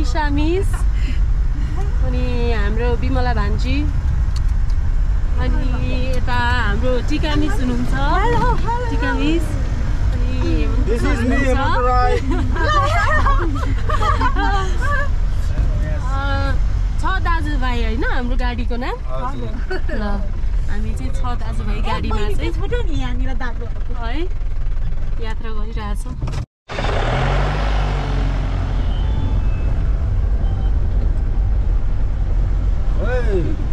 Manisha miss अनि हाम्रो बिमला भान्जी अनि यता हाम्रो टिका मिस हुनुहुन्छ टिका मिस अनि छ दाजुभाइ होइन हाम्रो गाडीको नाम ल हामी चाहिँ छ दाजुभाइ गाडीमा चाहिँ है यात्रा गरिरहेछौँ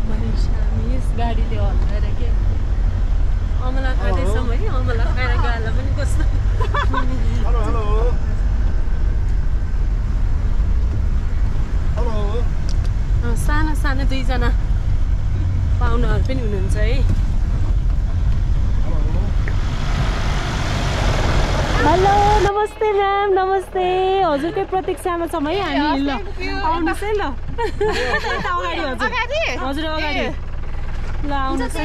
मनिषा मिस गाडीले हल्लाएर के अमला खाँदैछौँ है अमला खाएर गाला पनि कस्तो सानो सानो दुईजना पाहुनाहरू पनि हुनुहुन्छ है हेलो नमस्ते म्याम नमस्ते हजुरकै प्रतीक्षामा छौँ है हामी ल आउनुहोस् है ल अगाडि हजुर अगाडि ल आउनुहोस् है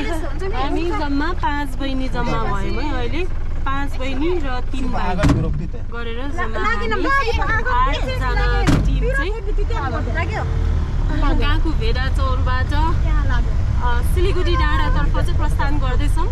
हामी जम्मा 5 बहिनी जम्मा भयौँ है अहिले 5 बहिनी र 3 भाइ गरेर जम्मा 8जना टिम चाहिँ गाँको भेडा चौरबाट सिलिगुडी डाँडातर्फ चाहिँ प्रस्थान गर्दैछौँ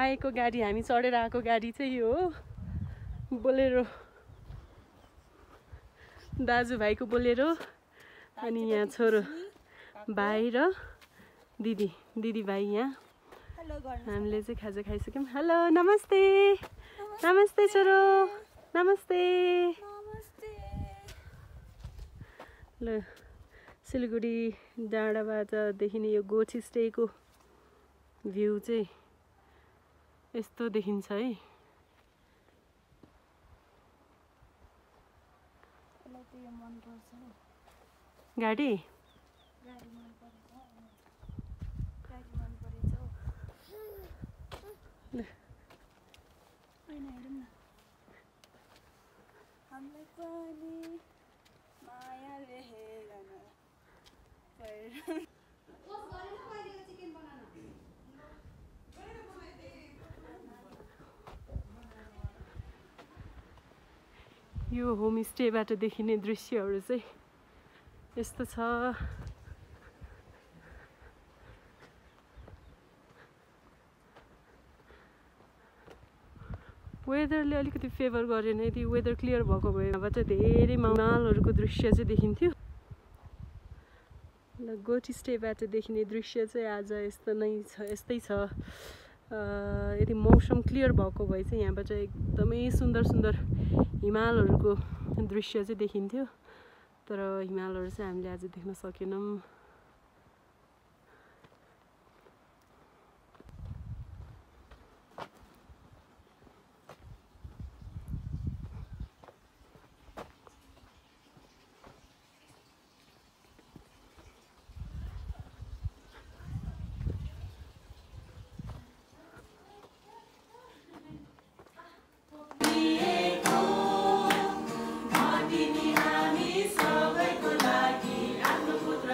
आएको गाडी हामी चढेर आएको गाडी चाहिँ यो हो बोलेरो दाजुभाइको बोलेरो अनि यहाँ छोरो भाइ र दिदी भाइ यहाँ हामीले चाहिँ खाजा खाइसक्यौँ हेलो नमस्ते नमस्ते छोरो नमस्ते ल सिलगढी डाँडाबाट देखिने यो गोठी स्टेको भ्यू चाहिँ यस्तो देखिन्छ है गाडी यो होमस्टेबाट देखिने दृश्यहरू चाहिँ यस्तो छ वेदरले अलिकति फेभर गरेन यदि वेदर क्लियर भएको भए यहाँबाट धेरै हिमालहरूको दृश्य चाहिँ देखिन्थ्यो ल गोठी स्टेबाट देखिने दृश्य चाहिँ आज यस्तो नै छ यस्तै छ यदि मौसम क्लियर भएको भए चाहिँ यहाँबाट एकदमै सुन्दर सुन्दर हिमालहरूको दृश्य चाहिँ देखिन्थ्यो तर हिमालहरू चाहिँ हामीले आज देख्न सकेनौँ हामी सबैको लागि आफ्नो पुत्र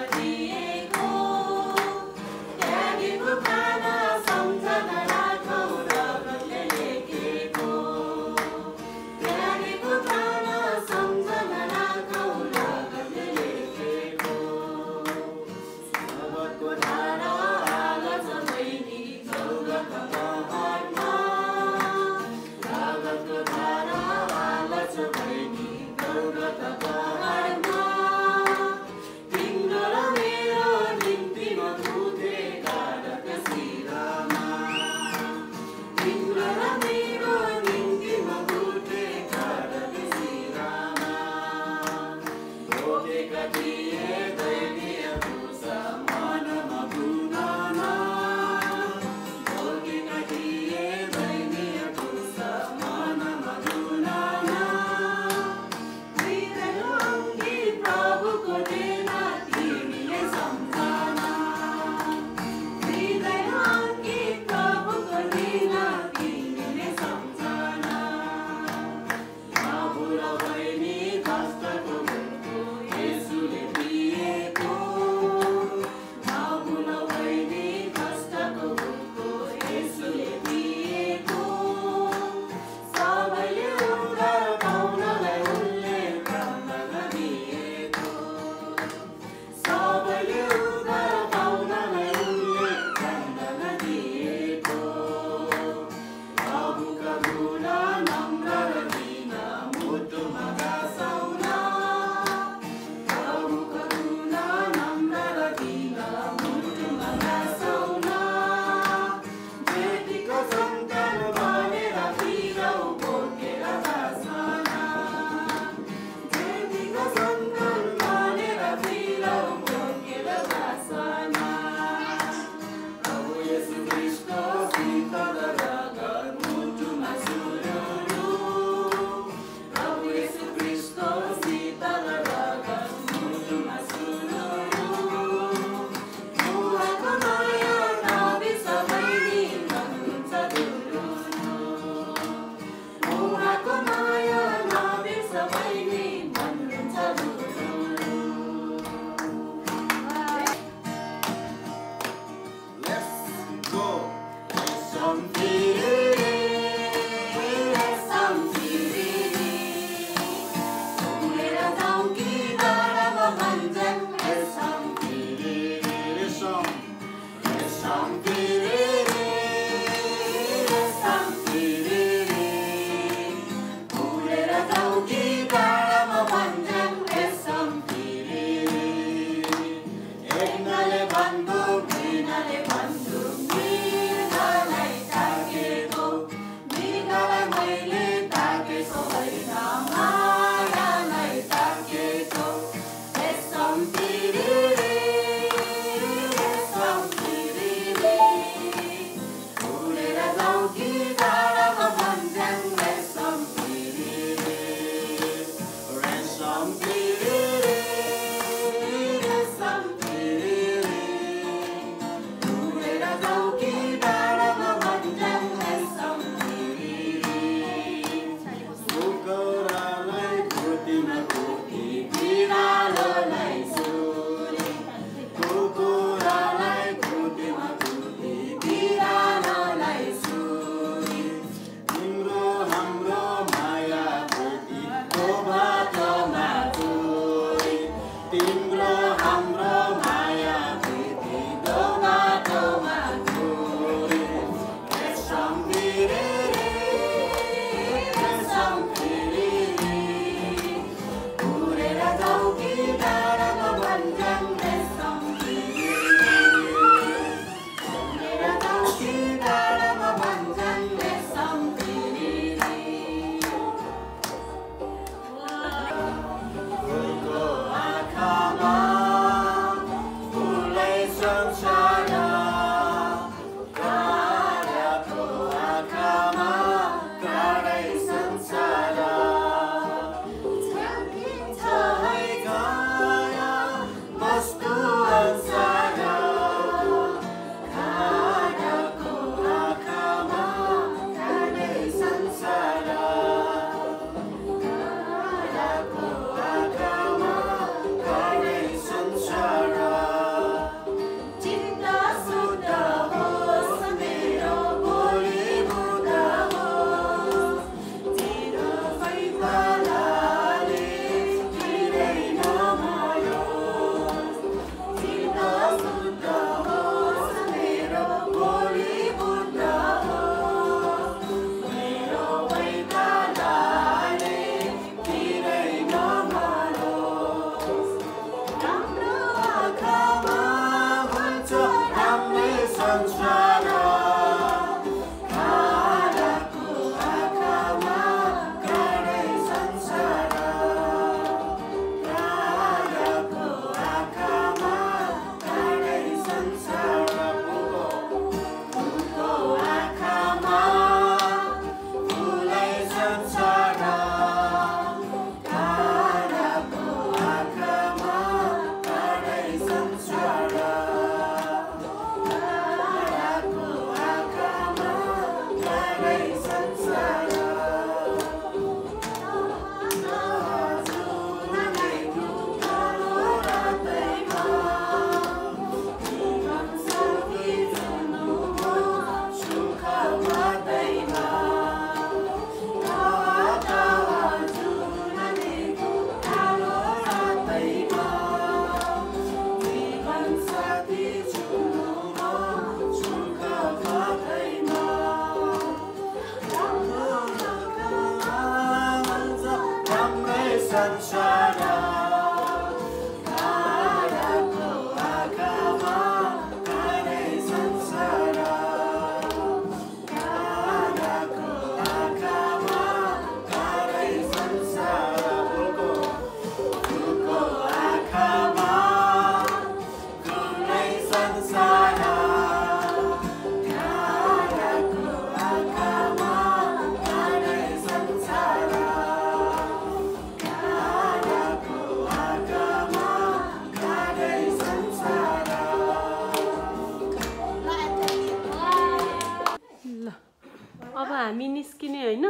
हामी निस्किने हैन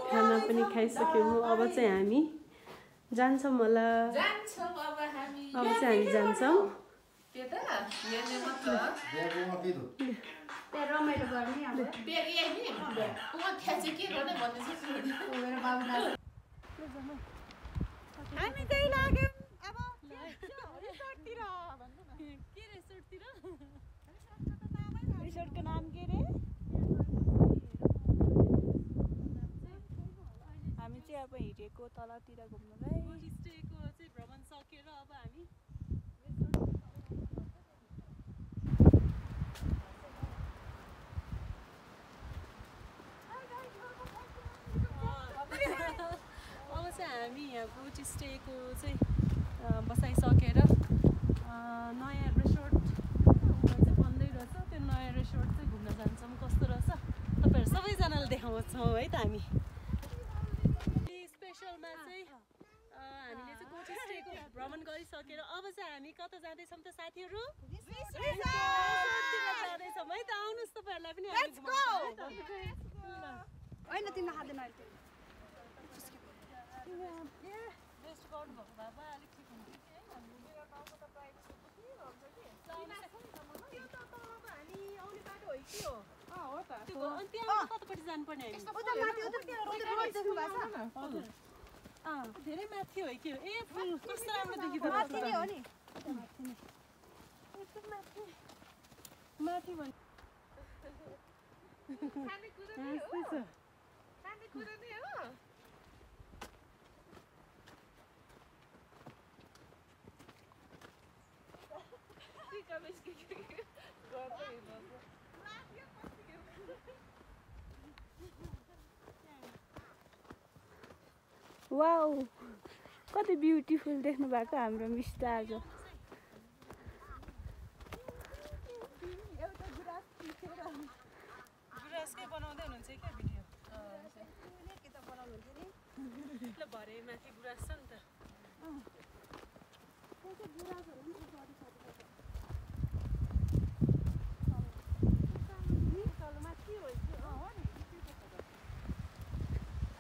खाना पनि खाइसक्यौँ अब चाहिँ हामी जान्छौँ होला अब चाहिँ हामी जान्छौँ हामी त्यही लाग्यौँ अब रिसोर्टतिर के रिसोर्टतिर रिसोर्टको नाम के रे हामी चाहिँ अब हिँडेको तलतिर घुम्नुलाई स्टेको चाहिँ भ्रमण सकेर अब हामी अब चाहिँ हामी यहाँ बोट स्टेको चाहिँ बसाइसकेर नयाँ रिसोर्ट चाहिँ बन्दै रहेछ त्यो नयाँ रिसोर्ट चाहिँ घुम्न जान्छौँ कस्तो रहेछ तपाईँहरू सबैजनाले देखाउँछौँ है त हामी स्पेसलमा चाहिँ हामीले चाहिँ बोट स्टेको भ्रमण गरिसकेर अब चाहिँ हामी कता जाँदैछौँ त साथीहरू जाँदैछौँ है त आउनुहोस् तपाईँहरूलाई पनि होइन तिमीलाई खाँदैन रेस्ट गर्नुभएको भए पो अलिक ठिक हुन्थ्यो कि है त्यो त तलको हामी आउने बाटो हो कि हो अनि त्यहाँ कतापट्टि जानुपर्ने हामी धेरै माथि हो कि हो ए फुल कस्तो राम्रो देखिँदो माथि भने वाउ कति ब्युटिफुल देख्नु भएको हाम्रो मिस्टर आज गुराँसकै बनाउँदै हुनुहुन्छ क्या भिडियो भरे माथि गुराँस छ नि त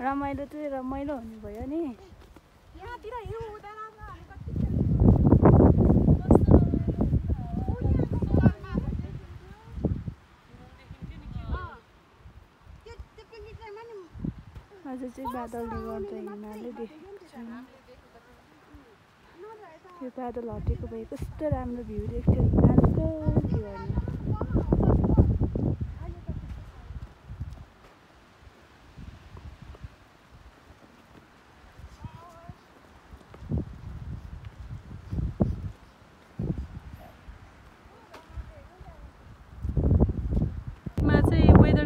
रमाइलो चाहिँ रमाइलो हुने भयो नि आज चाहिँ बादलले गर्दा हिमालले देखेको छ यो बादल हटेको भए कस्तो राम्रो भ्यू देख्थ्यो हिमालको भ्यू हेर्नु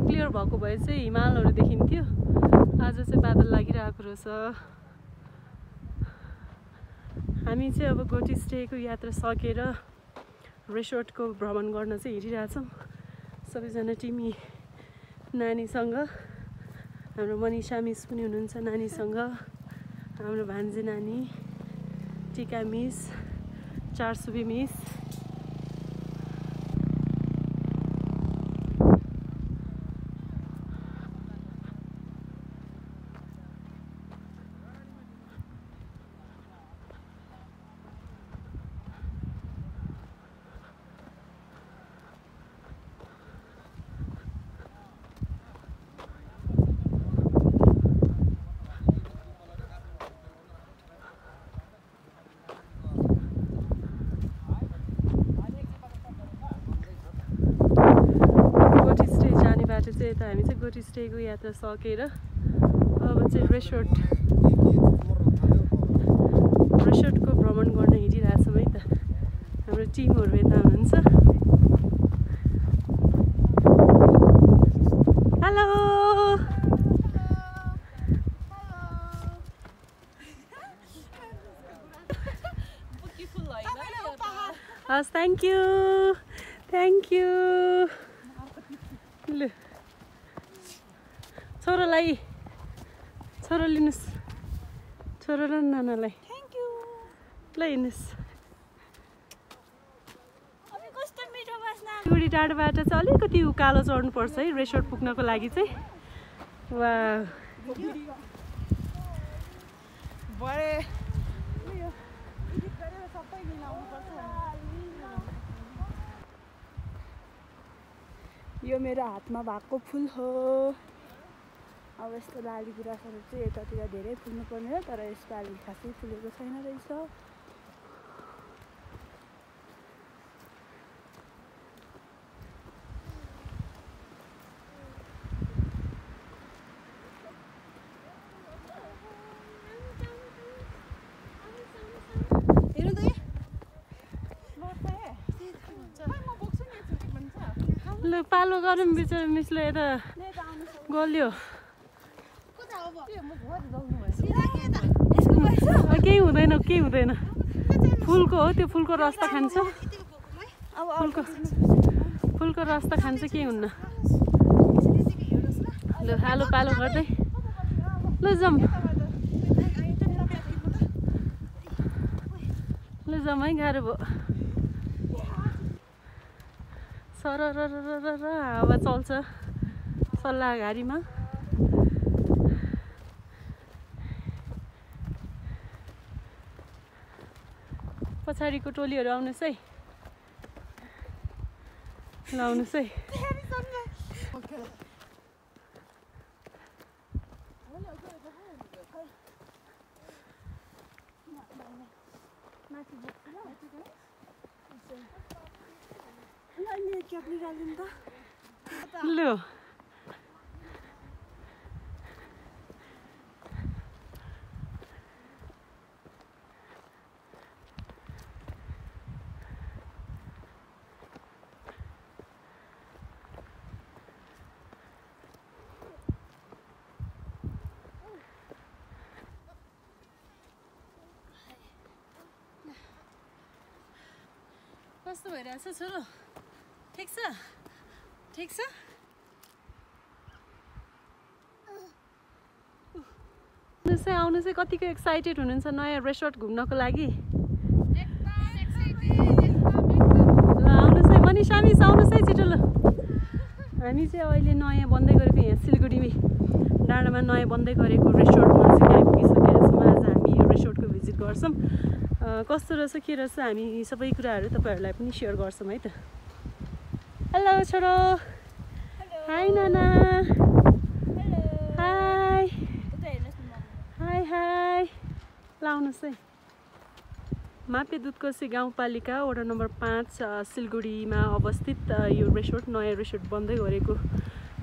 क्लियर भएको भए चाहिँ हिमालहरू देखिन्थ्यो आज चाहिँ बादल लागिरहेको रहेछ हामी चाहिँ अब गोटी स्टेको यात्रा सकेर रिसोर्टको भ्रमण गर्न चाहिँ हिँडिरहेछौँ सबैजना टिमी नानीसँग हाम्रो मनिषा मिस पनि हुनुहुन्छ नानीसँग हाम्रो भान्जे नानी टिका मिस चारसुबी मिस यता हामी चाहिँ गोटी स्टेको यात्रा सकेर अब चाहिँ रिसोर्टको भ्रमण गर्न हिँडिरहेछौँ है त हाम्रो टिमहरू यता हुनुहुन्छ हेलो हस् थ्याङ्क यू ल छोरालाई छोरा लिनुहोस् छोरा र नानालाई थ्याङ्क यू ल हिँड्नुहोस् सिलगढी टाढोबाट चाहिँ अलिकति उकालो चढ्नुपर्छ है रिसोर्ट पुग्नको लागि चाहिँ वा यो मेरो हातमा भएको फुल हो। अब यस्तो लाली गुराँसहरू चाहिँ यतातिर धेरै फुल्नुपर्ने हो, तर यसपालि खासै फुलेको छैन रहेछ। ल पालो गरौँ बिचरा मिसले यता गल्यो। केही हुँदैन केही हुँदैन, फुलको हो त्यो, फुलको रस त खान्छ, फुलको रस त खान्छ, केही हुन्न। ल आलो पालो गर्दै ल जाउँ, ल जाउँ है, गाह्रो भयो। सरर हावा चल्छ सल्लाहघारीमा। पछाडिको टोलीहरू आउनुहोस् है, ल आउनुहोस् है। ल कस्तो भइरहेछ छोरो? ठिक छ ठिक छ? आउनुहोस् है, कतिको एक्साइटेड हुनुहुन्छ नयाँ रिसोर्ट घुम्नको लागि? ल आउनुहोस् है, मनिषा मिस आउनुहोस् है छिटो। ल हामी चाहिँ अहिले नयाँ बन्दै गरेको यहाँ सिलगढी डाँडामा नयाँ बन्दै गरेको रिसोर्टमा चाहिँ आइपुगिसकेका छौँ। आज हामी यो रिसोर्टको भिजिट गर्छौँ। कस्तो रहेछ के रहेछ हामी सबै कुराहरू तपाईँहरूलाई पनि सेयर गर्छौँ है त। हेलो छोरो। हाई नाना। High high high. ल आउनुहोस् है। मापे दुधकोशी गाउँपालिका वडा नम्बर 5 सिलगढीमा अवस्थित यो रिसोर्ट, नयाँ रिसोर्ट बन्दै गरेको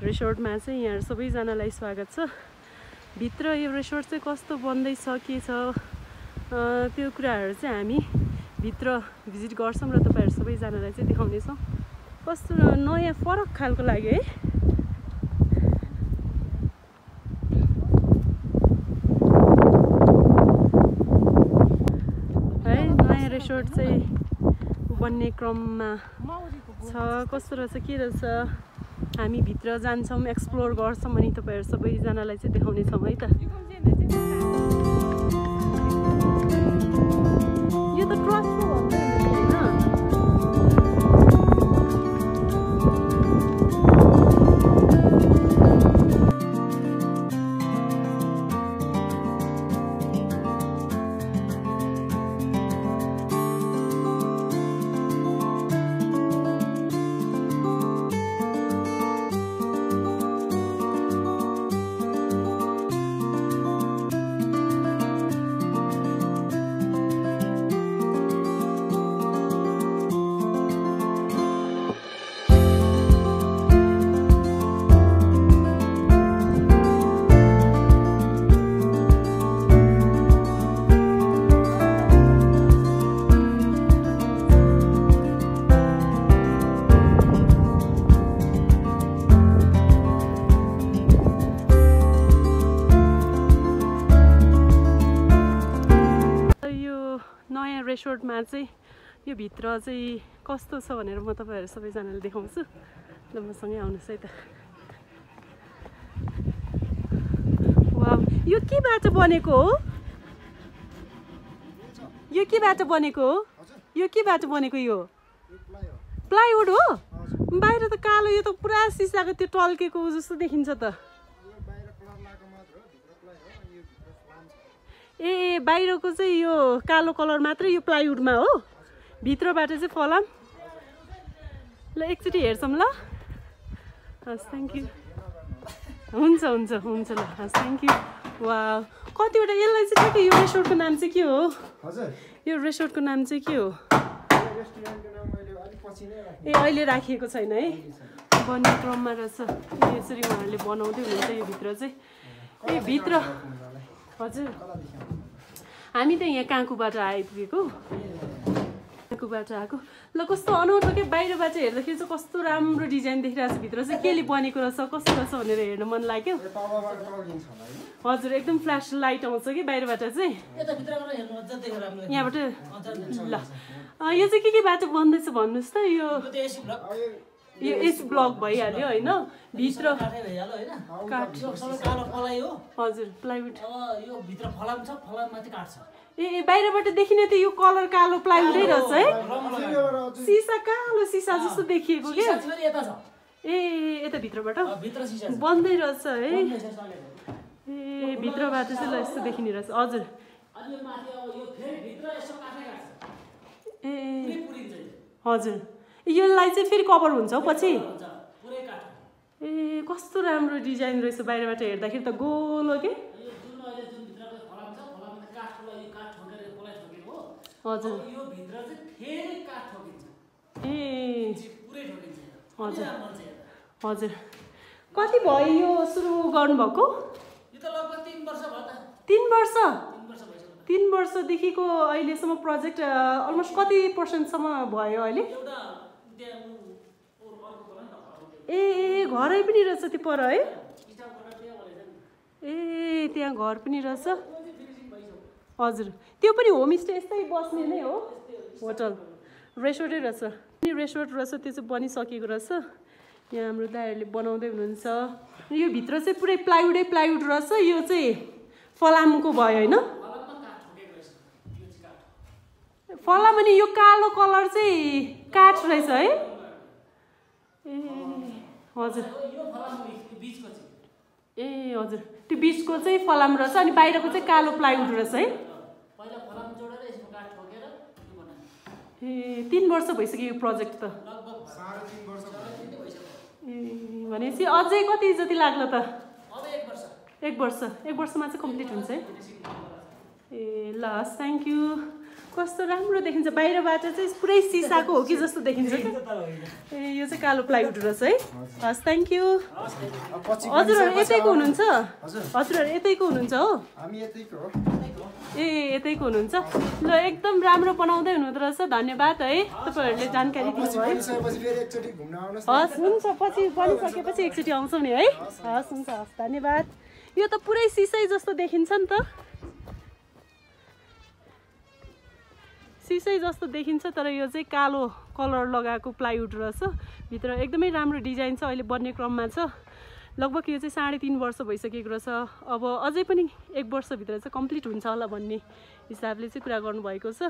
रिसोर्टमा चाहिँ यहाँ सबैजनालाई स्वागत छ। भित्र यो रिसोर्ट चाहिँ कस्तो बन्दैछ के छ त्यो कुराहरू चाहिँ हामी भित्र भिजिट गर्छौँ र तपाईँहरू सबैजनालाई चाहिँ देखाउनेछौँ। कस्तो नयाँ फरक खालको लाग्यो है, नयाँ रिसोर्ट चाहिँ बन्ने क्रममा छ। कस्तो रहेछ के रहेछ हामी भित्र जान्छौँ, एक्सप्लोर गर्छौँ अनि तपाईँहरू सबैजनालाई चाहिँ देखाउनेछौँ है त। यो त ट्रस्ट हो रिसोर्टमा चाहिँ यो भित्र चाहिँ कस्तो छ भनेर म तपाईँहरू सबैजनाले देखाउँछु। ल मसँगै आउनुहोस् है त। वाउ, यो केबाट बनेको हो? यो केबाट बनेको हो? यो केबाट बनेको? यो प्लाइवुड हो? बाहिर त कालो, यो त पुरा सिसाको त्यो टल्केको जस्तो देखिन्छ त। ए बाहिरको चाहिँ यो कालो कलर मात्र, यो प्लाइवुडमा हो, भित्रबाट चाहिँ फलाम। ल एकचोटि हेर्छौँ ल। हस् थ्याङ्क यू हुन्छ हुन्छ हुन्छ ल हस् थ्याङ्क यू वा कतिवटा यसलाई चाहिँ ठ्याक्कै यो रेस्टुरेन्टको नाम चाहिँ के हो यो रेस्टुरेन्टको नाम चाहिँ के हो ए अहिले राखिएको छैन है बन्ने क्रममा रहेछ यसरी उहाँहरूले बनाउँदै हुनुहुन्छ यो भित्र चाहिँ ए भित्र हजुर हामी त यहाँ काँकुबाट आइपुगेको काँकुबाट आएको ल कस्तो अनौठो के बाहिरबाट हेर्दाखेरि चाहिँ कस्तो राम्रो डिजाइन देखिरहेको छ भित्र चाहिँ केले बनेको रहेछ कस्तो रहेछ भनेर हेर्न मन लाग्यो हजुर एकदम फ्ल्यास लाइट आउँछ कि बाहिरबाट चाहिँ यहाँबाट ल यो चाहिँ के बाटो बन्दैछ भन्नुहोस् त यो एस ब्लक भइहाल्यो होइन भित्र काठ हजुर प्लाइवुड ए बाहिरबाट देखिने त यो कलर कालो प्लाइवुडै रहेछ है सिसा कालो सिसा जस्तो देखिएको क्या ए यता भित्रबाट बन्दै रहेछ है ए भित्रबाट चाहिँ ल यस्तो देखिने रहेछ हजुर ए हजुर यसलाई चाहिँ फेरि कभर हुन्छ हौ पछि ए कस्तो राम्रो डिजाइन रहेछ बाहिरबाट हेर्दाखेरि त गोलो के हजुर ए हजुर हजुर कति भयो यो सुरु गर्नुभएको 3 वर्ष 3 वर्षदेखिको अहिलेसम्म प्रोजेक्ट अलमोस्ट कति पर्सेन्टसम्म भयो अहिले ए घरै पनि रहेछ त्यो पर है ए त्यहाँ घर पनि रहेछ हजुर त्यो पनि होमस्टे यस्तै बस्ने नै हो होटल रेस्टुरेन्टै रहेछ रेस्टुरेन्ट रहेछ त्यो चाहिँ बनिसकेको रहेछ यहाँ हाम्रो दाइहरूले बनाउँदै हुनुहुन्छ यो भित्र चाहिँ पुरै प्लाइवुड रहेछ यो चाहिँ फलामको भयो होइन फलाम अनि यो कालो कलर चाहिँ काठ रहेछ है ए हजुर ए हजुर त्यो बिचको चाहिँ फलाम रहेछ अनि बाहिरको चाहिँ कालो प्लाइवुड रहेछ है ए 3 वर्ष भइसक्यो यो प्रोजेक्ट त ए भनेपछि अझै कति जति लाग्ला त 1 वर्षमा चाहिँ कम्प्लिट हुन्छ है ए ल थ्याङ्क यू कस्तो राम्रो देखिन्छ बाहिरबाट चाहिँ पुरै सिसाको हो कि जस्तो देखिन्छ कि ए यो चाहिँ कालो प्लाइवुड रहेछ है हस् थ्याङ्क यू हजुरहरू यतैको हुनुहुन्छ हजुरहरू यतैको हुनुहुन्छ हो ए यतैको हुनुहुन्छ ल एकदम राम्रो बनाउँदै हुनुहुँदो रहेछ धन्यवाद है तपाईँहरूले जानकारी दिनुभयो हस् हुन्छ पछि बनिसकेपछि एकचोटि आउँछौँ नि है हस् हुन्छ हस् धन्यवाद यो त पुरै सिसै जस्तो देखिन्छ नि त सिसै जस्तो देखिन्छ तर यो चाहिँ कालो कलर लगाएको प्लाइवुड रहेछ भित्र एकदमै राम्रो डिजाइन छ अहिले बन्ने क्रममा छ लगभग यो चाहिँ 3.5 वर्ष भइसकेको रहेछ अब अझै पनि 1 वर्षभित्र चाहिँ कम्प्लिट हुन्छ होला भन्ने हिसाबले चाहिँ कुरा गर्नुभएको छ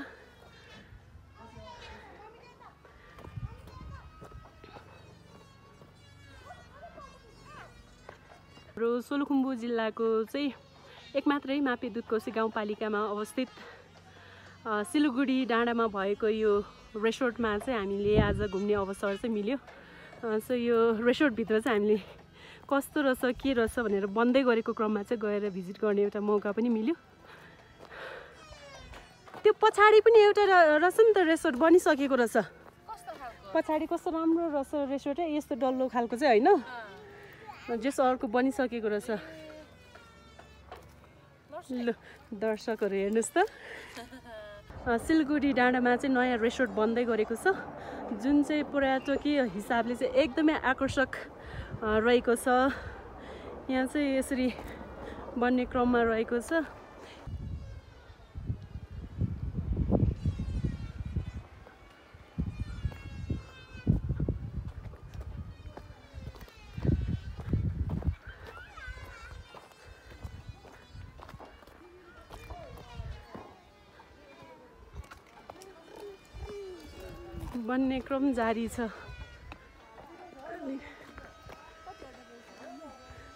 हाम्रो सोलुखुम्बु जिल्लाको चाहिँ एकमात्रै मापे दुधकोशी गाउँपालिकामा अवस्थित सिलगढी डाँडामा भएको यो रेस्टुरेन्टमा चाहिँ हामीले आज घुम्ने अवसर चाहिँ मिल्यो सो यो रेस्टुरेन्टभित्र चाहिँ हामीले कस्तो रहेछ के रहेछ भनेर बन्दै गरेको क्रममा चाहिँ गएर भिजिट गर्ने एउटा मौका पनि मिल्यो त्यो पछाडि पनि एउटा रहेछ नि त रेस्टुरेन्ट बनिसकेको रहेछ पछाडि कस्तो राम्रो रहेछ रेस्टुरेन्ट यस्तो डल्लो खालको चाहिँ होइन जस अर्को बनिसकेको रहेछ ल दर्शकहरू हेर्नुहोस् त सिलगढी डाँडामा चाहिँ नयाँ रेस्टुरेन्ट बन्दै गरेको छ जुन चाहिँ पर्यटकीय हिसाबले चाहिँ एकदमै आकर्षक रहेको छ यहाँ चाहिँ यसरी बन्ने क्रममा रहेको छ बन्ने क्रम जारी छ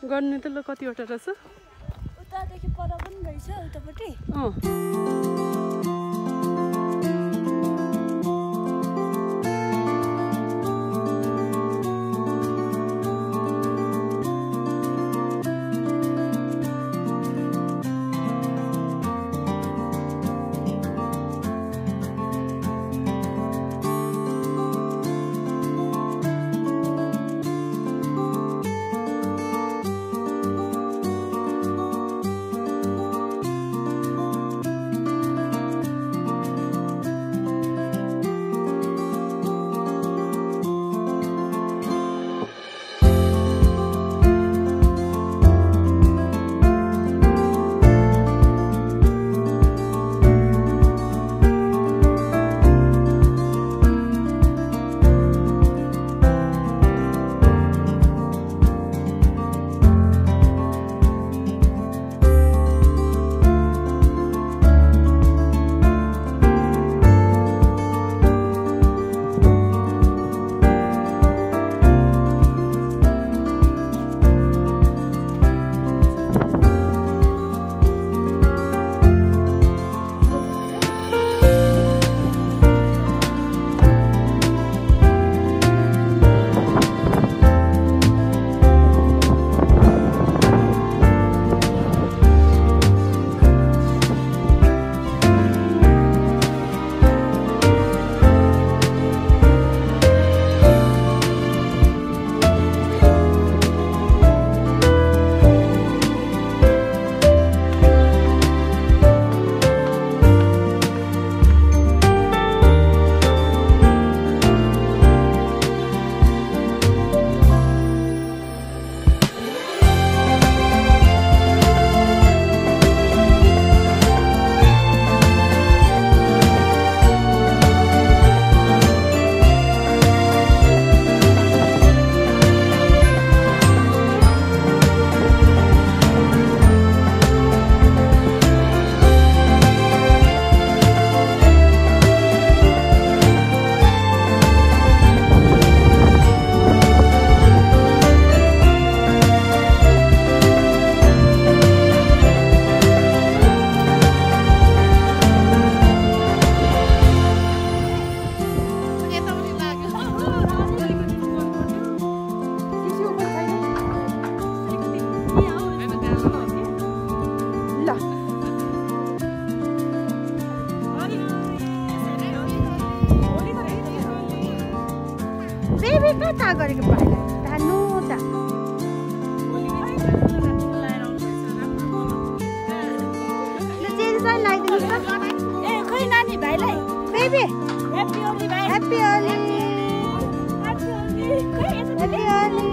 गर्नु त ल कतिवटा रहेछ उतादेखि पर पनि रहेछ उतापट्टि गरेको भाइलाई धानु त ए खोइ नानी भाइलाई बेबी ह्यापी होली भाइ ह्यापी होली ह्यापी होली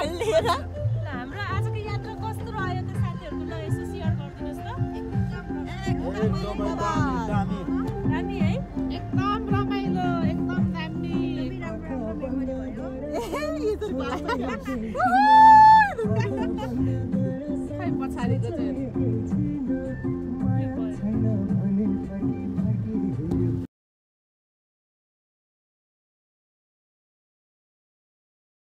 हाम्रो आजको यात्रा कस्तो रह्यो त साथीहरुलाई यसो शेयर गरिदिनुस् त दामी है एकदम रमाइलो एकदम दामी खै पछाडीको चाहिँ